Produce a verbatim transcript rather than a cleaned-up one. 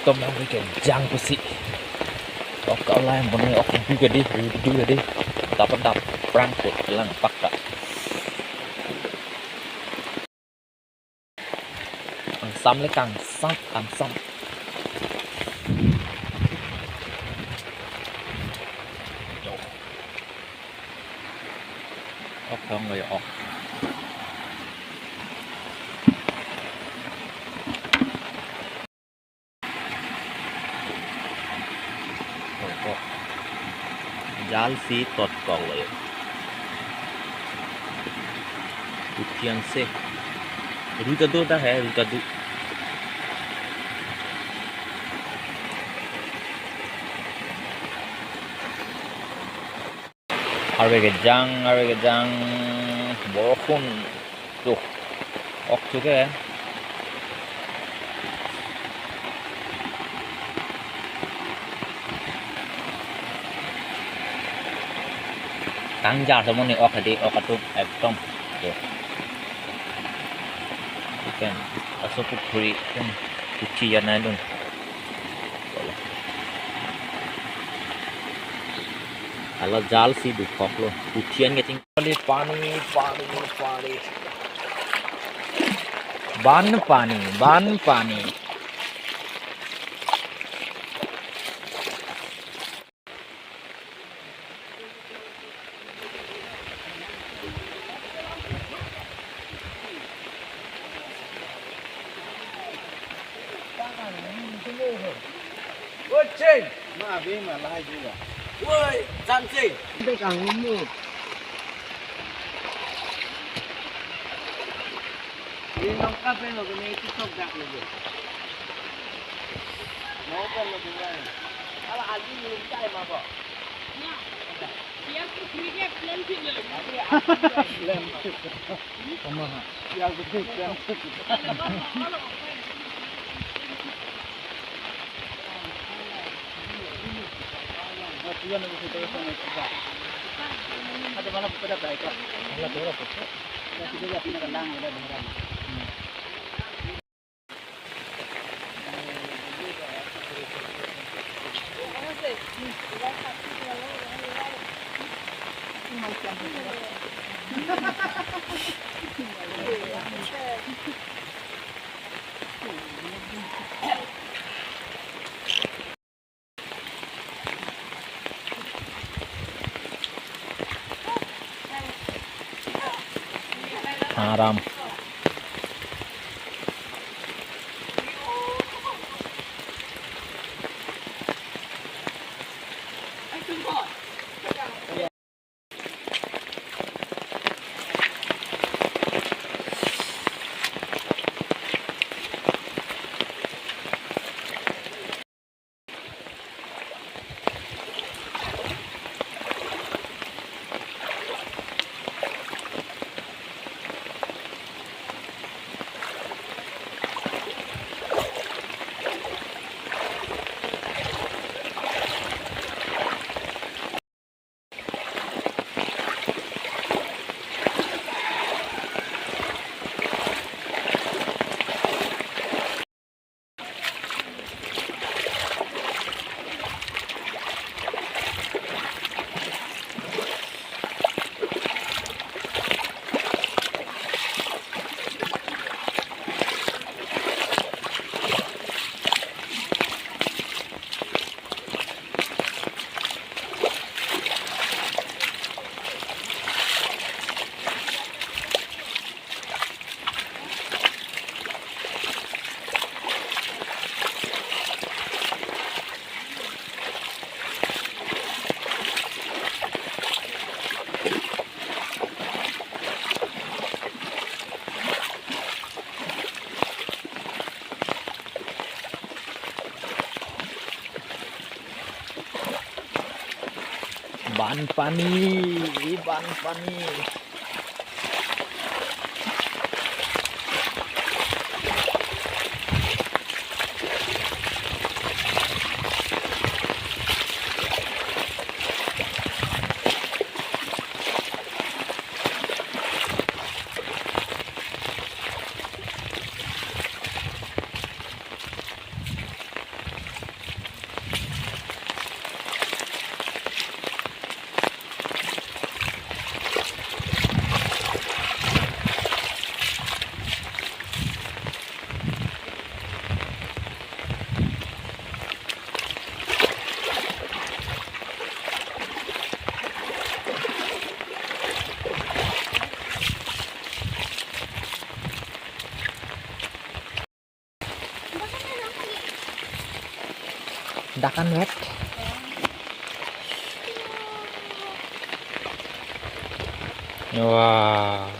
Tom nang ke jang pusi. Ok, kalau yang benar ok, du ke di, du ke di. Dapat dap prang put kelang pakka. Kangsam le kangsam, kangsam. Ok, ok, ok. Jalsi tot kok lo yo. Ukian se. Ruta do ta hai, ruta do. Arve kejang, arve kejang, borokun. Tuh. Ok, tuh ke. Kangjar semua nih, ok, di, ok, tuh, ekdom. Tuh. Ikan, aso pukhuri, kan, kuci ya naidun. Hala jalsi dukok lo. Ukian ke ting. Pani, pani, pani, pani. Ban pani, ban pani. Oi, Cheng! Ma, abi ma lahai juga. Oi, Samsing! Bek ang mo. Ini nongkap ya, lo, ini itu sok dak lagi. Mau kan lo, bukan? Kalau agi belum cai mabok. Ya. Biar putri dia plan sih, lo. Plan. Kumaha? Haram. Ban pani, ban pani. Dak anvet. Wah.